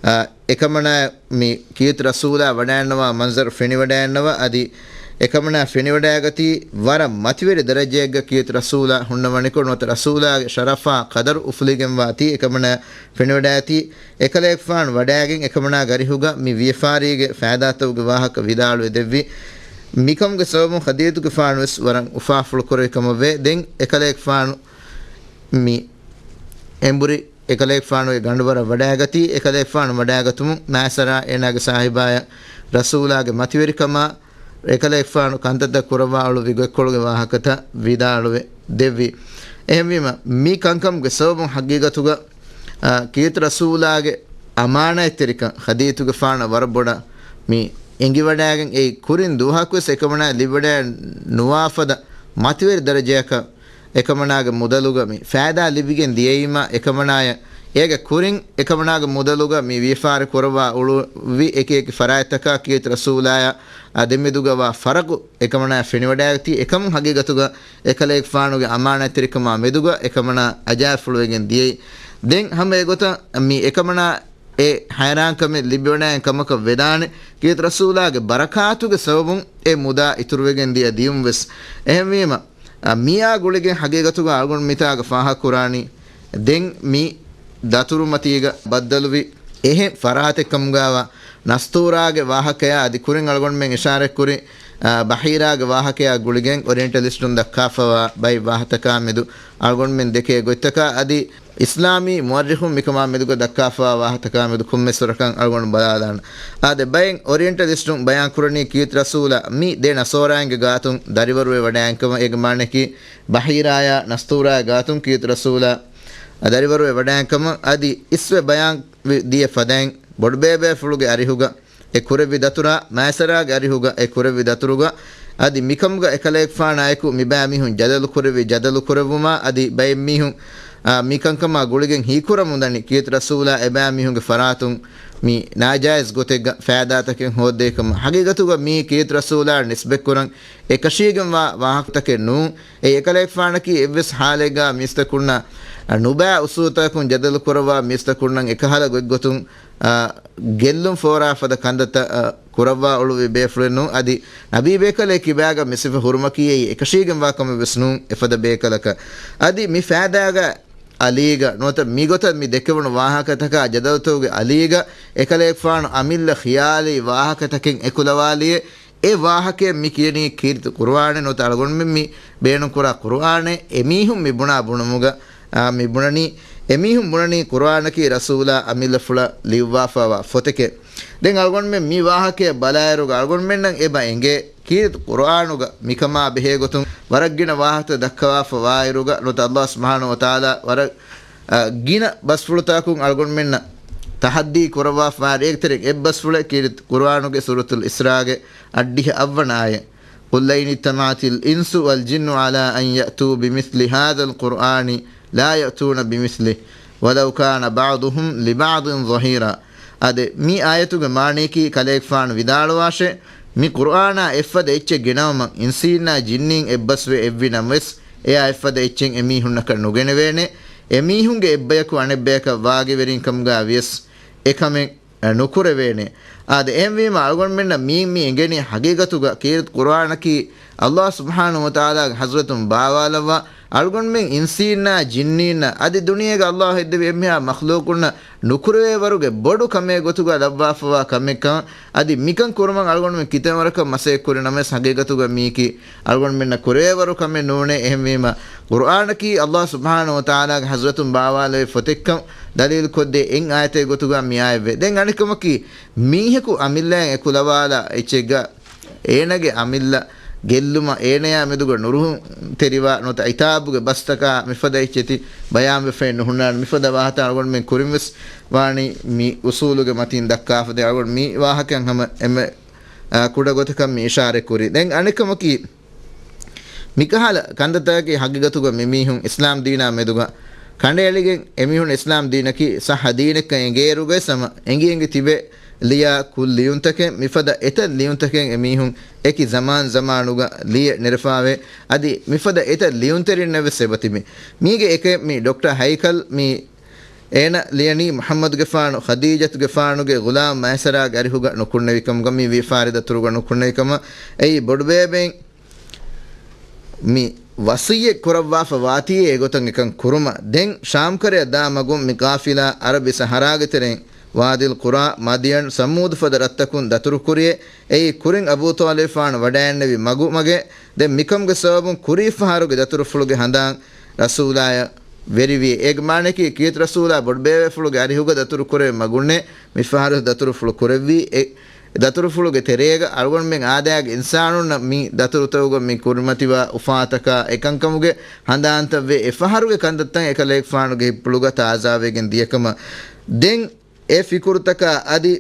އާ، އެކަމަނާ މި ކީރިތި ރަސޫލާ ވަޑައިގަންނަވާ މަންޒަރު ފެނިވަޑައިގަންނަވާ، އަދި އެކަމަނާ ފެނިވަޑައިގަތީ، ވަރަށް މަތިވެރި ދަރަޖައެއްގަ ކީރިތި ރަސޫލާ ހުންނަވަނިކޮށް، ނުވަތަ ރަސޫލާގެ ޝަރަފާ ޤަދަރު އުފުލިގެންވާތީ އެކަމަނާ ފެނިވަޑައިގަތީ، އެކަލޭގެފާނު ވަޑައިގެން އެކަމަނާގެ އަރިހުގަ މި ވިޔަފާރީގެ ފައިދާތަކުގެ ވާހަކަ ވިދާޅުވެ ދެއްވި. މިކަމުގެ ސަބަބުން ޚަދީޖަތުގެފާނު ވެސް ވަރަށް އުފާފުޅު ކުރެވި ކަމަށް ވޭ. ދެން އެކަލޭގެފާނު މި އެނބުރި އެކަލޭގެފާނުގެ ގަނޑުވަރަށް ވަޑައިގަތީ، އެކަލޭގެފާނު ވަޑައިގަތުމުން މައިސަރާ އޭނާގެ ސާހިބާޔަށް ރަސޫލާގެ މަތިވެރިކަމާ، އެކަލޭގެފާނު ކަންތައްތައް ކުރައްވާ އުޅުއްވި ގޮތްކޮޅުގެ ވާހަކަތައް ވިދާޅުވެ ދެއްވި. އެހެންވީމަ، މި ކަންކަމުގެ ސަބަބުން ހަގީގަތުގަ، އާ، ކީރިތި ރަސޫލާގެ އަމާނާތްތެރިކަން ޚަދީޖަތުގެފާނަށް ވަރަށް ބޮޑަށް މި އެނގިވަޑައިގެން އެއީ، ކުރިން ދުވަހަކުވެސް އެކަމަނާ ލިބިވަޑައި ނުވާފަދަ މަތިވެރި ދަރަޖަޔަކަށް އެކަމަނާގެ މުދަލުގަ މި ފައިދާ ލިބިގެން ދިޔައީމަ، އެކަމަނާޔަށް އޭގެ ކުރިން އެކަމަނާގެ މުދަލުގަ މި ވިޔަފާރި ކުރައްވާ އުޅުއްވި އެކި އެކި ފަރާތްތަކާ ކީރިތި ރަސޫލާޔާ ދެމެދުގަވާ ފަރަގު އެކަމަނާ ފެނިވަޑައިގަތީ. އެކަމު ހަގީގަތުގަ އެކަލޭގެފާނުގެ އަމާނާތްތެރިކަމާ މެދުގަ އެކަމަނާ އަޖާއިފުޅުވެގެން ދިޔައީ. ދެން ހަމަ އެގޮތަށް މި އެކަމަނާ އެ ހައިރާންކަމެއް ލިބިވަޑައިގެން ކަމަކަށް ވެދާނެ. ކީރިތި ރަސޫލާގެ ބަރަކާތުގެ ސަބަބުން އެ މުދާ އިތުރުވެގެން ދިޔަ ދިޔުން ވެސް. އެހެންވީމަ، އަ، މިއާ ގުޅިގެން ހަގީގަތުގަ އަޅުގަނޑު މިތާގަ ފާހަގަކުރާނީ، ދެން މި ދަތުރުމަތީގަ ބައްދަލުވި އެހެން ފަރާތެއްކަމުގައިވާ ނަސްތޫރާގެ ވާހަކަޔާ އަދި ކުރިން އަޅުގަނޑުމެން އިޝާރަތްކުރި، އަ، ބަހީރާގެ ވާހަކަޔާ ގުޅިގެން އޮރިއެންޓަލިސްޓުން ދައްކާފަވާ ބައެއް ވާހަތަކާ މެދު އަޅުގަނޑުމެން ދެކޭ ގޮތްތަކާ އަދި އިސްލާމީ މުއައްރިޚުން މިކަމާ މެދުގަ ދައްކާފަވާ ވާހަތަކާ މެދު ކޮންމެސް ވަރަކަށް އަޅުގަނޑު ބަލާލާނަން. އާދެ، ބައެއް އޮރިއެންޓަލިސްޓުން ބަޔާން ކުރަނީ ކީރިތި ރަސޫލާ މި ދެ ނަސޯރާއިންގެ ގާތުން ދަރިވަރުވެ ވަޑައިގެން ކަމަށް. އޭގެ މާނައަކީ ބަހީރާޔާ ނަސްތޫރާ ގާތުން ކީރިތި ރަސޫލާ ދަރިވަރުވެ ވަޑައިގެން ކަމަށް. އަދި އިސްވެ ބަޔާން ވި-، ދިޔަ ފަދައިން ބޮޑުބޭބޭފުޅުގެ އަރިހުގަ އެ ކުރެއްވި ދަތުރާ، މައިސަރާގެ އަރިހުގަ އެ ކުރެއްވި ދަތުރުގަ، އަދި މިކަމުގަ އެކަލޭގެފާނާއެކު މިބައިމީހުން ޖަދަލު ކުރެއްވި ޖަދަލު ކުރެއްވުމާ، އަދި ބައެއްމީހުން، އާ، މިކަންކަމާ ގުޅިގެން ހީކުރަމުންދަނީ ކީރިތި ރަސޫލާ އެބައިމީހުންގެ ފަރާތުން މި ނާޖާއިޒް ގޮތެއްގަ ފައިދާތަކެއް ހޯއްދެވި ކަމަށް. ހަގީގަތުގަ މީ ކީރިތި ރަސޫލާ ނިސްބަތްކުރަން އެކަށީގެންވާ ވާހަކަތަކެއް ނޫން. އެ އެކަލޭގެފާނަކީ އެއްވެސް ހާލެއްގަ މީސްތަކުންނަށް ނުބައި އުސޫލުތަކުން ޖަދަލު ކުރައްވާ މީސްތަކުންނަށް އެކަހަލަ ގޮތްގޮތުން، އާ، ގެއްލުން ފޯރާފަދަ ކަންތައްތައް، އަ، ކުރައްވާ އުޅުއްވި ބޭފުޅެއް ނޫން. އަދި ނަބީ ބޭކަލެއް ކިބާގަ މި ސިފަ ހުރުމަކީ އެއީ އެކަށީގެންވާ ކަމެއް ވެސް ނޫން އެފަދަ ބޭކަލަކަށް. އަދި މި ފައިދާގަ އަލީގަ ނުވަތަ މިގޮތަށް މި ދެކެވުނު ވާހަކަތަކާ ޖަދަލުތަކުގެ އަލީގަ އެކަލޭގެފާނު އަމިއްލަ ޚިޔާލީ ވާހަކަތަކެއް އެކުލަވާލިއޭ. އެ ވާހަކައެއް މި ކިޔަނީ ކީރިތި ޤުރުއާނެއް ނުވަތަ އަޅުގަނޑުމެން މި ބޭނުންކުރާ ޤުރުއާނެއް. އެމީހުން މި ބުނާ ބުނުމުގަ، އާ، މި ބުނަނީ، އެމީހުން ބުނަނީ ޤުރުއާނަކީ ރަސޫލާ އަމިއްލަފުޅަށް ލިޔުއްވާފައިވާ ފޮތެކޭ. ދެން އަޅުގަނޑުމެން މި ވާހަކައެއް ބަލާއިރުގަ އަޅުގަނޑުމެންނަށް އެބަ އެނގޭ، ކީރިތި ޤުރުއާނުގަ މިކަމާ ބެހޭގޮތުން ވަރަށް ގިނަ ވާހަކަތައް ދައްކަވާފަ ވާއިރުގަ ނުވަތަ ﷲ ސުބްޙާނަހޫ ވަތަޢާލާ ވަރަށް، އަ، ގިނަ ބަސްފުޅުތަކުން އަޅުގަނޑުމެންނަށް ތަޙައްދީ ކުރައްވާފާރި އޭގެތެރެއިން އެއްބަސްފުޅެއް ކީރިތި ޤުރުއާނުގެ ސޫރަތުލް އިސްރާގެ އައްޑިހަ އަށްވަނަ އާޔަތް. قل لئن اجتمعت الإنس والجن على أن يأتوا بمثل هذا القرآن لا يأتون بمثله ولو كان بعضهم لبعض ظهيرا. އާދެ، މި އާޔަތުގެ މާނަޔަކީ ކަލޭގެފާނު ވިދާޅުވާށޭ، މި ޤުރުއާނާ އެއްފަދަ އެއްޗެއް ގެނައުމަށް އިންސީންނާ ޖިންނީން އެއްބަސްވެ އެއްވި ނަމަވެސް، އެއާ އެއްފަދަ އެއްޗެއް އެމީހުންނަކަށް ނުގެނެވޭނެ. އެމީހުންގެ އެއްބަޔަކު އަނެއްބަޔަކަށް ވާގިވެރިންކަމުގާ ވިޔަސް އެކަމެއް ނުކުރެވޭނެ. އާދެ، އެހެންވީމަ އަޅުގަނޑުމެންނަށް މީ، މީ އެނގެނީ ޙަޤީޤަތުގަ ކީރިތި ޤުރުއާނަކީ ﷲ ސުބްޙާނަހޫ ވަތަޢާލާގެ ޙަޟްރަތުން ބާވާލައްވާ، އަޅުގަނޑުމެން އިންސީންނާ ޖިންނީންނަށް އަދި ދުނިޔޭގަ ﷲ ހެއްދެވި އެންމެހާ މަޚްލޫޤުންނަށް ނުކުރެވޭ ވަރުގެ ބޮޑު ކަމެއް ގޮތުގަ ލައްވާފަވާ ކަމެއްކަން، އަދި މިކަން ކުރުމަށް އަޅުގަނޑުމެން ކިތަންވަރަކަށް މަސައްކަތް ކުރި ނަމަވެސް، ޙަޤީޤަތުގަ މީކީ އަޅުގަނޑުމެންނަށް ކުރެވޭވަރު ކަމެއް ނޫނޭ. އެހެންވީމަ، ޤުރުއާނަކީ ﷲ ސުބްޙާނަހޫ ވަތަޢާލާގެ ޙަޟްރަތުން ބާވާލެވި ފޮތެއްކަން ދަލީލުކޮށްދޭ އެއް އާޔަތެއް ގޮތުގަ މި އާޔަތްވޭ. ދެން އަނެއްކަމަކީ، މީހަކު އަމިއްލައިން އެކުލަވާލާ އެއްޗެއްގަ އޭނަގެ އަމިއްލަ ގެއްލުމަށް އޭނަޔާ މެދުގަ ނުރުހުންތެރިވާ ނުވަތަ އިތާބުގެ ބަސްތަކާ މިފަދަ އެއްޗެތި ބަޔާންވެފައެއް ނުހުންނާނެ. މިފަދަ ވާހަކަ އަޅުގަނޑުމެން ކުރިންވެސް ވާނީ މި އުސޫލުގެ މަތީން ދައްކާފަ. ދެން އަޅުގަނޑު މި ވާހަކައަށް ހަމަ އެންމެ، އާ، ކުޑަ ގޮތަކަށް މި އިޝާރަތް ކުރީ. ދެން އަނެއްކަމަކީ، މިކަހަލަ ކަންތައްތަކަކީ ޙަޤީޤަތުގަ މިމީހުން އިސްލާމް ދީނާ މެދުގަ ކަނޑައެޅިގެން އެމީހުން އިސްލާމް ދީނަކީ ޞައްޙަ ދީނެއްކަން އެނގޭއިރުގައި ސަމަ އެނގި އެނގި ތިބެ ލިޔާ ކުށް ލިޔުންތަކެއް، މިފަދަ އެތައް ލިޔުންތަކެއް އެމީހުން އެކި ޒަމާން ޒަމާނުގަ ލިޔެ ނެރެފާވޭ. އަދި މިފަދަ އެތައް ލިޔުންތެރިންނެއްވެސް އެބަތިބި. މީގެ އެކެއް މި ޑޮކްޓަރ ހައިކަލް މި އޭނަ ލިޔަނީ މުޙައްމަދުގެފާނު ޚަދީޖަތުގެފާނުގެ ޣުލާމް މައިސަރާގެ އަރިހުގަ ނުކުންނެވިކަމުގަ މި ވިޔަފާރި ދަތުރުގަ ނުކުންނެވިކަމަށް. އެއީ ބޮޑުބޭބެއިން މި ވަޞިއްޔަތް ކުރައްވާފަ ވާތީ އެގޮތަށް އެކަން ކުރުމަށް. ދެން ޝާމްކަރަޔަށް ދާ މަގުން މި ޤާފިލާ ޢަރަބި ސަހަރާގެ ތެރެއިން ވާދިލް ޤުރާ، މަދިޔަން، ސަމޫދު ފަދަ ރަށްތަކުން ދަތުރުކުރިއޭ. އެއީ ކުރިން އަބޫ ޠާލިބުފާނު ވަޑައިންނެވި މަގު މަގެއް. ދެން މިކަމުގެ ސަބަބުން ކުރީފަހަރުގެ ދަތުރުފުޅުގެ ހަނދާން ރަސޫލާޔަށް ވެރިވި. އޭގެ މާނައަކީ ކީރިތި ރަސޫލާ ބޮޑުބޭބެފުޅުގެ އަރިހުގަ ދަތުރުކުރެވޭ މަގުންނޭ މިފަހަރު ދަތުރުފުޅު ކުރެއްވީ. އެ ދަތުރުފުޅުގެ ތެރޭގަ އަޅުގަނޑުމެން އާދައިގެ އިންސާނުންނަށް މި ދަތުރުތަކުގަ މި ކުރިމަތިވާ އުފާތަކާ އެކަންކަމުގެ ހަނދާންތައްވެ، އެފަހަރުގެ ކަންތައްތައް އެކަލޭގެފާނުގެ ހިތްޕުޅުގަ ތާޒާވެގެން ދިޔަކަމަށް. ދެން އެ ފިކުރުތަކާ އަދި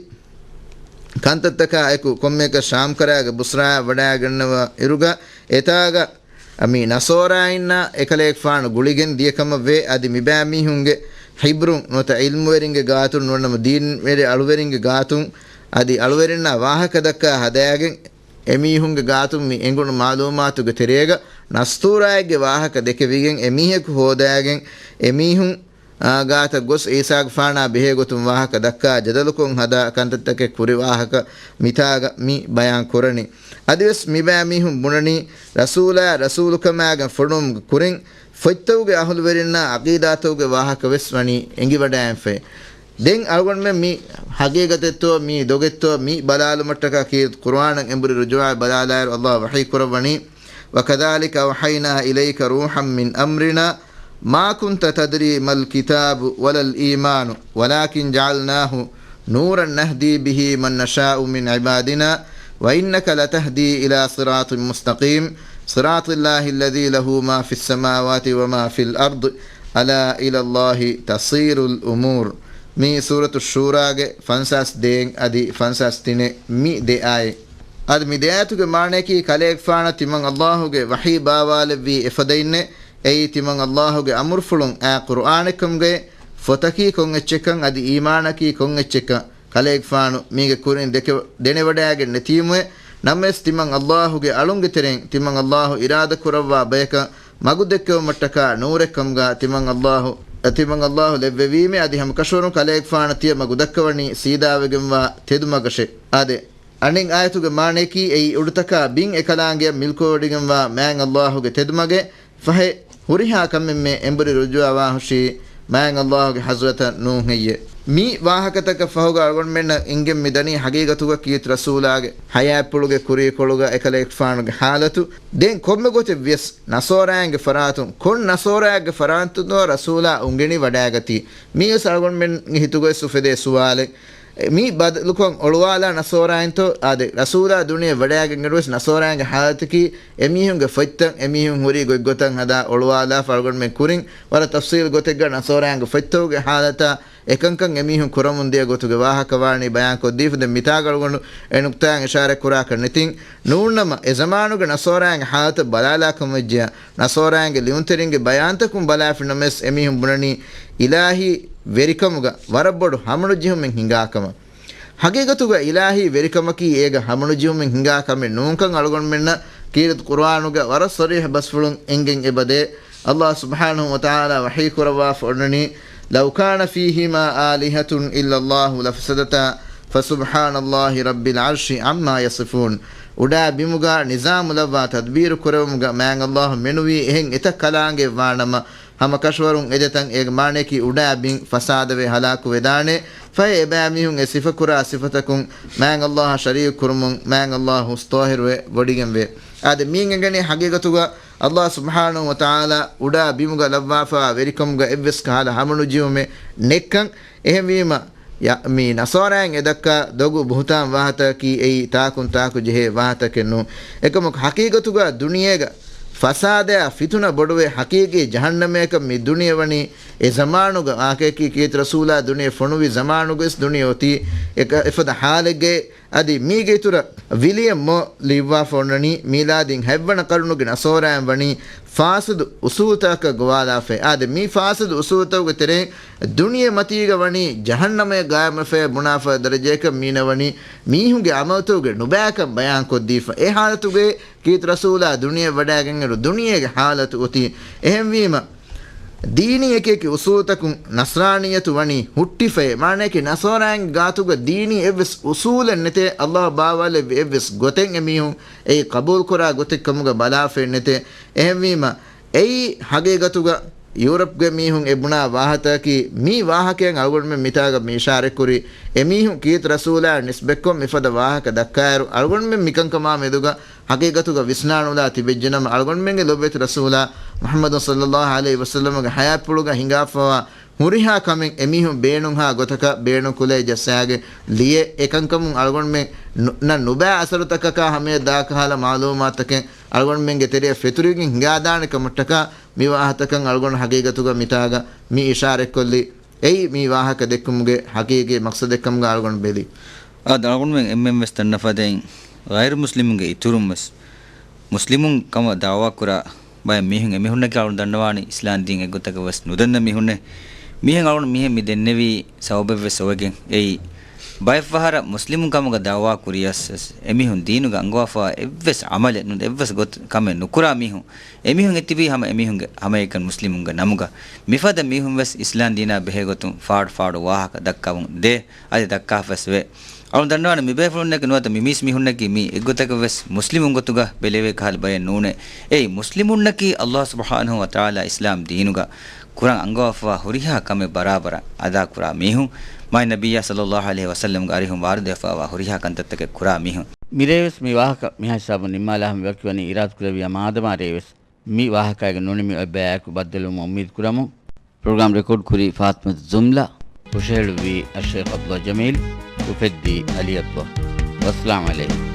ކަންތައްތަކާ އެކު ކޮންމެއަކަށް ޝާމްކަރައިގެ ބުޞްރާއަށް ވަޑައިގަންނަވާ އިރުގަ، އެތާގަ މި ނަޞާރާއިންނާ އެކަލޭގެފާނު ގުޅިގެން ދިޔަކަމަށް ވޭ. އަދި މިބައިމީހުންގެ ޙިބްރުން ނުވަތަ ޢިލްމުވެރިންގެ ގާތުން ނުވަނަމަ ދީންވެރި އަޅުވެރިންގެ ގާތުން އަދި އަޅުވެރިންނާ ވާހަކަ ދައްކާ ހަދައިގެން އެމީހުންގެ ގާތުން މި އެނގުނު މަޢުލޫމާތުގެ ތެރޭގަ ނަސްތޫރާއެއްގެ ވާހަކަ ދެކެވިގެން އެމީހަކު ހޯދައިގެން އެމީހުން އާ، ގާތަށް ގޮސް ޢީސާގެފާނާ ބެހޭ ގޮތުން ވާހަކަ ދައްކާ ޖަދަލުކޮށް ހަދާ ކަންތައްތަކެއް ކުރި ވާހަކަ މިތާގަ މި ބަޔާން ކުރަނީ. އަދިވެސް މިބައިމީހުން ބުނަނީ، ރަސޫލާ ރަސޫލުކަމާގެން ފޮނުވުމުގެ ކުރިން ފޮތްތަކުގެ އަހުލުވެރިންނާ ޢަޤީދާތަކުގެ ވާހަކަ ވެސް ވަނީ އެނގިވަޑައިގެންފައި. ދެން އަޅުގަނޑުމެން މި ޙަޤީޤަތެއްތޯ މީ ދޮގެއްތޯ މި ބަލާލުމަށްޓަކާ ކީރިތި ޤުރުއާނަށް އެނބުރި ރުޖޫޢަވެ ބަލާލާއިރު، ﷲ ވަޙީ ކުރައްވަނީ، وكذلك أوحينا إليك روحا من أمرنا ما كنت تدري ما الكتاب ولا الإيمان ولكن جعلناه نورا نهدي به من نشاء من عبادنا وإنك لتهدي إلى صراط مستقيم صراط الله الذي له ما في السماوات وما في الأرض ألا إلى الله تصير الأمور. މީ ސޫރަތު ޝޫރާގެ ފަންސާސް ދޭއް އަދި ފަންސާސް ތިނެއް މި ދެ އާޔަތް. އަދި މި ދެ އާޔަތުގެ މާނަޔަކީ ކަލޭގެފާނަށް ތިމަން ﷲ ގެ ވަޙީ ބާވާލެއްވީ އެފަދައިންނޭ. އެއީ ތިމަން ﷲ ގެ އަމުރުފުޅުން އާ ޤުރުއާނެއްކަމުގައި ފޮތަކީ ކޮން އެއްޗެއްކަން އަދި އީމާނަކީ ކޮން އެއްޗެއްކަން ކަލޭގެފާނު މީގެ ކުރިން ދެކެ-، ދެނެވަޑައިގެން ނެތީމުއޭ. ނަމަވެސް ތިމަން ﷲ ގެ އަޅުންގެ ތެރެއިން ތިމަން ﷲ އިރާދަ ކުރައްވާ ބަޔަކަށް މަގު ދެއްކެވުމަށްޓަކާ ނޫރެއްކަމުގަ ތިމަން ﷲ، ތިމަން ﷲ ލެއްވެވީމޭ. އަދި ހަމަކަށަވަރުން ކަލޭގެފާނަށް ތިޔަ މަގު ދައްކަވަނީ ސީދާވެގެންވާ ތެދުމަގަށޭ. އާދެ، އަނެއް އާޔަތުގެ މާނަޔަކީ އެއީ އުޑުތަކާ ބިން އެކަލާނގެއަށް މިލްކުވެވޮޑިގެންވާ މާތް ﷲ ގެ ތެދުމަގެއް ފަހެ، ހުރިހާ ކަމެއްމެ އެނބުރި ރުޖޫޢަވާހުށީ މާތް ﷲ ގެ ޙަޟްރަތަށް ނޫން ހެއްޔެ؟ މި ވާހަކަތަކަށް ފަހުގަ އަޅުގަނޑުމެންނަށް އިނގެން މިދަނީ ޙަޤީޤަތުގަ ކީރިތި ރަސޫލާގެ ޙަޔާތްޕުޅުގެ ކުރީކޮޅުގަ އެކަލޭގެފާނުގެ ޙާލަތު. ދެން ކޮންމެ ގޮތެއް ވިޔަސް ނަޞާރާއިންގެ ފަރާތުން، ކޮން ނަޞާރާއެއްގެ ފަރާތުންތޯ ރަސޫލާ އުނގެނި ވަޑައިގަތީ؟ މީވެސް އަޅުގަނޑުމެންގެ ހިތުގައި އުފެދޭ ސުވާލެއް. މި ބަދަލުކޮށް އޮޅުވާލާ ނަޞާރާއިންތޯ؟ އާދެ، ރަސޫލާ ދުނިޔެ ވަޑައިގެން އިރުވެސް ނަޞާރާއިންގެ ޙާލަތަކީ އެމީހުންގެ ފޮތްތައް އެމީހުން ހުރި ގޮތްގޮތަށް ހަދާ އޮޅުވާލާފަ. އަޅުގަނޑުމެން ކުރިން ވަރަށް ތަފްޞީލު ގޮތެއްގަ ނަޞާރާއިންގެ ފޮތްތަކުގެ ޙާލަތާ އެކަންކަން އެމީހުން ކުރަމުންދިޔަ ގޮތުގެ ވާހަކަ ވާނީ ބަޔާންކޮށްދީފަ. ދެން މިތާގަ އަޅުގަނޑު އެ ނުކްތާއަށް އިޝާރަތް ކުރާކަށް ނެތިން. ނޫންނަމަ، އެ ޒަމާނުގެ ނަޞާރާއިން ހާލަތަށް ބަލާލާކަމަށްވެއްޖެޔާ، ނަޞާރާއިންގެ ލިޔުންތެރިންގެ ބަޔާންތަކުން ބަލާފިނަމަވެސް އެމީހުން ބުނަނީ އިލާހީ ވެރިކަމުގަ ވަރަށް ބޮޑު ހަމަނުޖެހުމެއް ހިނގާކަމަށް. ހަގީގަތުގަ އިލާހީ ވެރިކަމަކީ އޭގަ ހަމަނުޖެހުމެއް ހިނގާ ކަމެއް ނޫންކަން އަޅުގަނޑުމެންނަށް ކީރިތި ޤުރުއާނުގަ ވަރަށް ޞަރީޙު ބަސްފުޅުން އެނގެން އެބަދޭ. ﷲ ސުބްޙާނަހޫ ވަތަޢާލާ ވަޙީ ކުރައްވާފަ އޮންނަނީ، لو كان فيهما آلهة إلا الله لفسدتا فسبحان الله رب العرش عما يصفون. އުޑާ ބިމުގަ ނިޒާމުލައްވާ ތަދްބީރު ކުރެވުމުގަ މާތް ﷲ މެނުވީ އެހެން އެތައް ކަލާނގެއް ވާނަމަ، ހަމަ ކަށަވަރުން އެދެތަން އޭގެ މާނަޔަކީ އުޑާ ބިން ފަސާދަވެ ހަލާކުވެދާނެ. ފަހެ އެބައިމީހުން އެ ސިފަކުރާ ސިފަތަކުން މާތް ﷲ އަށް ޝަރީކު ކުރުމުން މާތް ﷲ ހުސްޠާހިރުވެ ވޮޑިގެންވޭ. އާދެ، މީން އެނގެނީ ހަގީގަތުގަ ﷲ ސުބްޙާނަހޫ ވަތަޢާލާ އުޑާ ބިމުގަ ލައްވާފައިވާ ވެރިކަމުގަ އެއްވެސް ކަހަލަ ހަމަނުޖެހުމެއް ނެތްކަން. އެހެންވީމަ، ޔަ-، މި ނަޞާރާއިން އެދައްކާ ދޮގު ބުހުތާން ވާހަތަކީ އެއީ ތާކުން ތާކު ޖެހޭ ވާހަތަކެއް ނޫން. އެކަމަކު ހަޤީޤަތުގަ ދުނިޔޭގަ ފަސާދަޔާ ފިތުނަ ބޮޑުވޭ ހަޤީޤީ ޖަހަންނަމަޔަކަށް މި ދުނިޔެ ވަނީ އެ ޒަމާނުގަ ވާހަކައަކީ ކީރިތި ރަސޫލާ ދުނިޔެ ފޮނުވި ޒަމާނުގަވެސް ދުނިޔެ އޮތީ އެކަ-، އެފަދަ ޙާލެއްގައި. އަދި މީގެ އިތުރަށް ވިލިއަމް މޯ ލިޔުއްވާފަ އޮންނަނީ، މީލާދީން ހަތްވަނަ ޤަރުނުގެ ނަޞާރާއިން ވަނީ ފާސިދު އުޞޫލުތަކަށް ގޮވާލާފައި. އާދެ، މި ފާސިދު އުޞޫލުތަކުގެ ތެރެއިން ދުނިޔެ މަތީގަ ވަނީ ޖަހަންނަމަޔަށް ގާއިމްވެފައި ބުނާފަ ދަރަޖަޔަކަށް މީނަ ވަނީ މީހުންގެ ޢަމަލުތަކުގެ ނުބައިކަން ބަޔާންކޮށްދީފަ. އެ ޙާލަތުގައި ކީރިތި ރަސޫލާ ދުނިޔެ ވަޑައިގެންއިރު ދުނިޔޭގެ ޙާލަތު އޮތީ. އެހެންވީމަ، ދީނީ އެކި އެކި އުޞޫލުތަކުން ނަޞްރާނިއްޔަތު ވަނީ ހުއްޓިފައޭ. މާނަޔަކީ ނަޞާރާއިންގެ ގާތުގަ ދީނީ އެއްވެސް އުޞޫލެއް ނެތޭ. ﷲ ބާވާލެއްވި އެއްވެސް ގޮތެއް އެމީހުން އެއީ ޤަބޫލުކުރާ ގޮތެއް ކަމުގަ ބަލާފައެއް ނެތޭ. އެހެންވީމަ، އެއީ ހަގީގަތުގަ ޔޫރަޕްގެ މީހުން އެ ބުނާ ވާހަތަކީ، މި ވާހަކައިން އަޅުގަނޑުމެން މިތާގަ މި އިޝާރަތްކުރީ، އެމީހުން ކީރިތި ރަސޫލާއަށް ނިސްބަތްކޮށް މިފަދަ ވާހަކަ ދައްކާއިރު، އަޅުގަނޑުމެން މިކަންކަމާ މެދުގަ ހަގީގަތުގަ ވިސްނާނުލާ ތިބެއްޖެނަމަ، އަޅުގަނޑުމެންގެ ލޮބުވެތި ރަސޫލާ މުޙައްމަދު ޞައްލައްލާހު ޢަލައިހި ވަސައްލަމަގެ ޙަޔާތްޕުޅުގަ ހިނގާފައިވާ ހުރިހާ ކަމެއް އެމީހުން ބޭނުންހާ ގޮތަކަށް ބޭނުންކުލައި ޖައްސާގެން ލިޔެ، އެކަންކަމުން އަޅުގަނޑުމެން ނު-، ނަ-، ނުބައި އަސަރުތަކަކާ ހަމަޔަށް ދާކަހަލަ މަޢުލޫމާތުތަކެއް އަޅުގަނޑުމެންގެ ތެރެއަށް ފެތުރިގެން ހިނގާދާނެ ކަމަށްޓަކާ، މި ވާހަތަކަން އަޅުގަނޑު ހަގީގަތުގަ މިތާގަ މި އިޝާރަތްކޮށްލީ. އެއީ މި ވާހަކަ ދެއްކުމުގެ ހަޤީޤީ މަޤްޞަދެއްކަމުގަ އަޅުގަނޑު ބެލީ. އާދެ، އަޅުގަނޑުމެން އެންމެންވެސް ދަންނަ ފަދައިން، ޣައިރު މުސްލިމުންގެ އިތުރުންވެސް މުސްލިމުން ކަމަށް ދަޢުވާކުރާ ބައެއް މީހުން، އެމީހުންނަކީ އަޅުގަނޑު ދަންނަވާނީ އިސްލާމް ދީން އެއްގޮތަކަށް ވެސް ނުދަންނަ މީހުންނޭ. މީހެއް އަޅުގަނޑު މިހެން މި ދެންނެވީ ސަބަބެއްވެސް އޮވެގެން. އެއީ، ބައެއްފަހަރަށް މުސްލިމުން ކަމުގަ ދަޢުވާ ކުރިޔަސް ވެސް އެމީހުން ދީނުގަ އަންގަވާފައިވާ އެއްވެސް ޢަމަލެއް ނު-، އެއްވެސް ގޮތް ކަމެއް ނުކުރާ މީހުން، އެމީހުން އެތިބީ ހަމަ އެމީހުންގެ ހަމައެކަނި މުސްލިމުންގެ ނަމުގަ. މިފަދަ މީހުން ވެސް އިސްލާމް ދީނާ ބެހޭގޮތުން ފާޑު ފާޑު ވާހަކަ ދައްކަވަން ދޭ، އަދި ދައްކާފަ ވެސް ވޭ. އަޅުގަނޑު ދަންނަވާނެ މިބޭފުޅުންނަކީ ނުވަތަ މި މީސް މީހުންނަކީ މީ އެއްގޮތަކަށް ވެސް މުސްލިމުން ގޮތުގަ ބެލެވޭ ކަހަލަ ބައެއް ނޫނޭ. އެއީ މުސްލިމުންނަކީ ﷲ ސުބްޙާނަހޫ ވަތަޢާލާ އިސްލާމް ދީނުގަ ކުރަން އަންގަވާފައިވާ ހުރިހާ ކަމެއް ބަރާބަރަށް އަދާކުރާ މީހުން، މާތް ނަބިއްޔާ ޞައްލައްލާހު ޢަލައިހި ވަސައްލަމްގެ އަރިހުން ވާރިދުވެފައިވާ ހުރިހާ ކަންތައްތަކެއް ކުރާ މީހުން. މިރޭވެސް މި ވާހަކަ މިހާ ހިސާބުން ނިންމާލާ ހަމަ ވަކިވަނީ އިރާދަކުރެއްވިޔާ މާދަމާ ރޭވެސް މި ވާހަކައިގެ ނުނިމި އޮތް ބަޔާއެކު ބައްދަލުވުމަށް އުއްމީދު ކުރަމުން. ޕްރޮގްރާމް ރެކޯޑް ކުރީ ފާތިމަތު ޒުމްލާ، ހުށަހެޅުއްވީ އައްޝައިޚް ޢަބްދުﷲ ޖަމީލް، އުފެއްދީ ޢަލީ ޢަބްދުﷲ. ވައްސަލާމް ޢަލައިކުމް.